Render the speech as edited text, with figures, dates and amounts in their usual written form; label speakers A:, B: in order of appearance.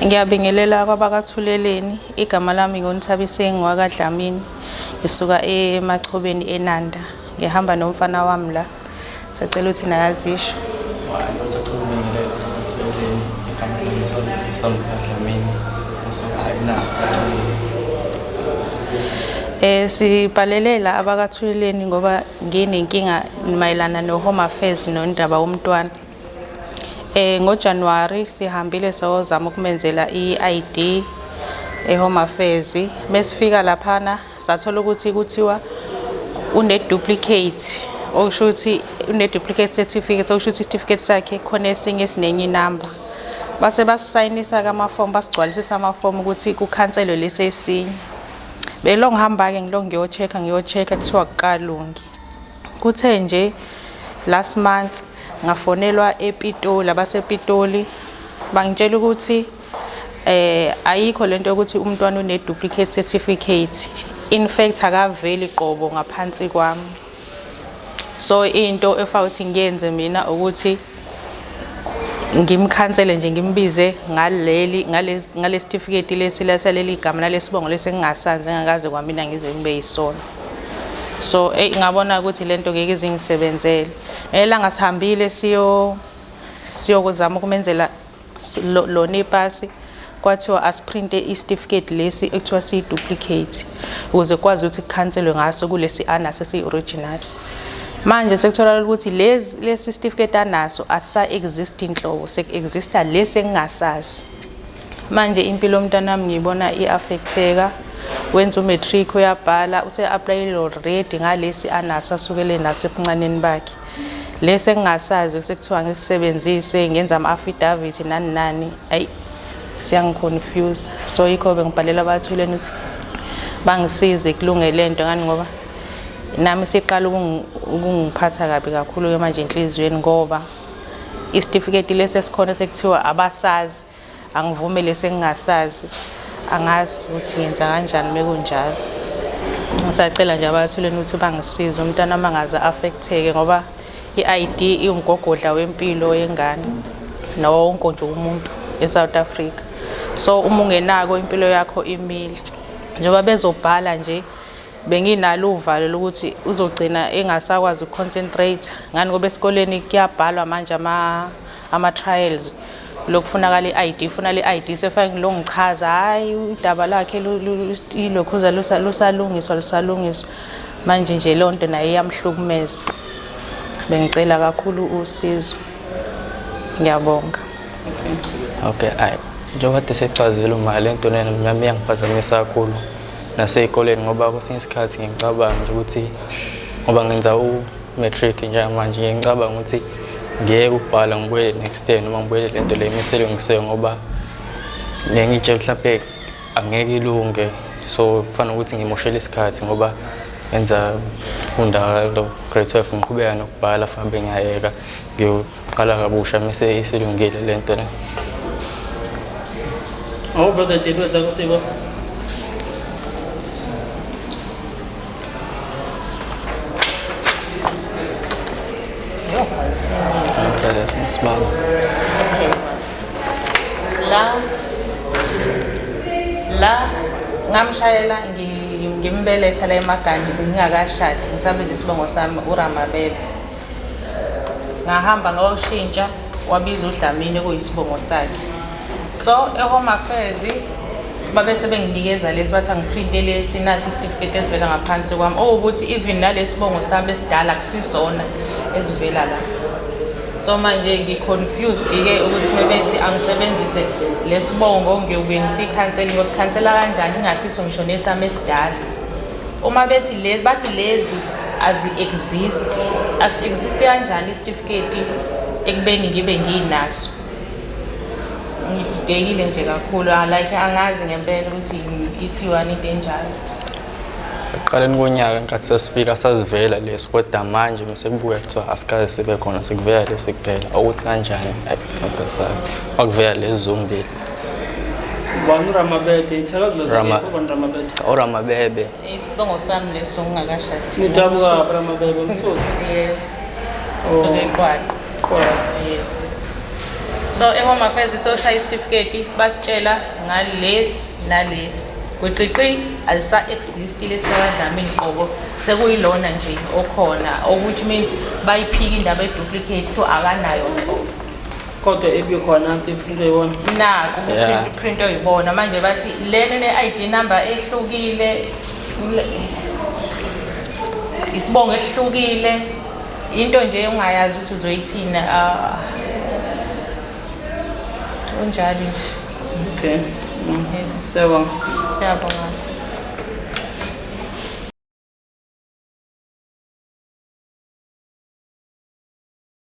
A: Ngiyabingelela kwabakaThuleleni, igama lami nguNthabiseng wakaDlamini, ngisuka eMachobeni eNanda. Ngihamba nomfana wami la. Sacela ukuthi naye azisho. Sibhalele la abakaThuleleni ngoba nginenkinga mayelana no-Home Affairs nondaba womntwana. NgoJanuwari sihambile sayozama ukumenzela i-ID e-Home Affairs. Mesifika laphana sathola ukuthi kuthiwa une-duplicate, okusho ukuthi une-duplicate certificate, okusho ukuthi isitifiketi sakhe khona esinye esinenye inamba. Base basisayinisa-ke amafomu, basigcwalisisa amafomu ukuthi kukhanselwe lesi esinye. Belo ngihamba-ke ngilo ngiyo-check-a ngiyo-check-a kuthiwa akukalungi. Kuthe nje last month ngafonelwa ePitoli, abasePitoli bangitshela ukuthi ayikho lento yokuthi umntwana une duplicate certificate. In fact akaveli qobo ngaphansi kwami. So into efaka ukuthi ngiyenze mina ukuthi ngimkhansele nje ngimbize ngaleli ngale ngale certificate lesi lasaleli gama nalesibongo lesi engingasanzi engakaze kwamina ngize ngibe yisona. So ngabona ukuthi lento ngeke izingisebenzele. Elanga sihambile siyokuzama ukumenzela lona ipasi, kwathiwa asiprinte isitifiketi lesi ekuthiwa siyi-duplicate ukuze kwazi ukuthi kukhanselwe ngaso kulesi anaso esiyi-original. Manje sekutholakala ukuthi lesi sitifiketi anaso asisa-exist inhlobo, seku-exista lesi engingasazi. Manje impilo yomntanami ngiyibona i-affecteka. Wenza u-matric uyabhala, use-aplayile already ngalesi anaso asukele naso ebuncaneni bakhe. Lesi engingasazi sekuthiwa ngisisebenzise ngenza ama-affidavit nani nani, ayi siyangiconfuse. So yikho bengibhalela abathuleni ukuthi bangisize kulunge lento ngani ngoba nami siqala ukungiphatha kabi kakhulu-ke manje enhliziyweni ngoba isitifiketi lesi esikhona sekuthiwa abasazi, angivume lesi engingasazi, angazi ukuthi ngenza kanjani mekunjalo. Ngisacela nje abathuleni ukuthi bangisize umntwana uma angaze affecteke ngoba i-ID iwumgogodla wempilo yengane nawo wonke nje umuntu eSouth Africa. So uma ungenako impilo yakho imile. Njengoba bezobhala nje benginalo uvalo lokuthi uzogcina engasakwazi ukuconcentrate ngani ngoba esikoleni kuyabhalwa manje ama-trials lokufunakala i-ID, ufuna le ID sefake ngilo ngichaza hayi udaba lakhe ilokhuza lusalungiswa lusalungiswa manje nje leyo nto naye iyamhlukumeza. Bengicela kakhulu usizo. Ngiyabonga.
B: Okay, ayi njengoba kade sechazile uma le nto lena nami iyangiphazamisa kakhulu nasey'koleni ngoba kwesinye isikhathi ngicabanga nje ukuthi ngoba ngenza u-matric njengamanje ngiye ngicabanga ukuthi ngiyeke ukubhala ngibuyele next year noma ngibuyele le nto le imiselungisiwe ngoba ngeke ngiyitshele mhlampe angeke ilunge, so kufanele ukuthi ngimoshele isikhathi ngoba ngenza funda lo grade 12 ngiqhubeka nokubhala fanele ngiyayeka ngiyoqala kabusha mese isilungile le nto le.
C: Awuveze date zakho Sibo.
B: Ngicela sibaba.
A: Okay. La ngamshayela ngimbeletha la eMagandi ngingakashadi ngisabiza isibongo sami uRamabebe. Ngahamba ngayoshintsha wabiza uDlamini okuyisibongo sakhe. So e-Home Affairs babe sebenginikeza lesi bathi angiprinte lesi nasi isitifiketi esivela ngaphansi kwami owukuthi even nalesibongo sami esidala kusisona esivela la. So manje ngi-confused-ke ukuthi mebethi angisebenzise lesibongo ngiyobuye ngisikhansele, ngiyosikhansela kanjani ingasiso ngisho nesami esidala. Uma bethi lezi bathi lezi azi-exist, asi-exist kanjani isitifiketi ekubeni ngibe nginaso. Ngididekile nje kakhulu, like angazi ngempela ukuthi ithiwani into enjalo.
B: Ekuqaleni konyaka ngenkathi sesifika sasivela lesi kodwa manje mesekubuya kuthiwa asikaze sibe khona sekuvela lesi kuphela ukuthi kanjani ayi ngathi asazi kwakuvela lezi zombili.
C: Ubani uRamabede? Ithakazelo zakhe ubani Ramabede?
B: URamabebe.
A: Isibongo sami leso ngingakashadi.
C: Nidabuka Ramabebe Msuzi?
A: Yebo. Suke eQwaqwa.
C: Qwaqwa.
A: Yebo. So e-Home Affairs soshaya isitifiketi, basitshela ngalesi nalesi kwiqiqi alisa-exist lesi sakaDlamini qobo, sekuyilona nje okhona, which means bayiphika indaba ye-duplicate, so akanayo nhlobo.
C: Kodwa ibikhona nansi iprint, uyibona.
A: Naku. Print oyibona manje, bathi lena ne-ID number ehlukile, isibongo esihlukile, into nje ungayazi ukuthi uzoyithina. Ah, unjalo nje.
C: Okay. Siyabonga.
A: Siyabonga.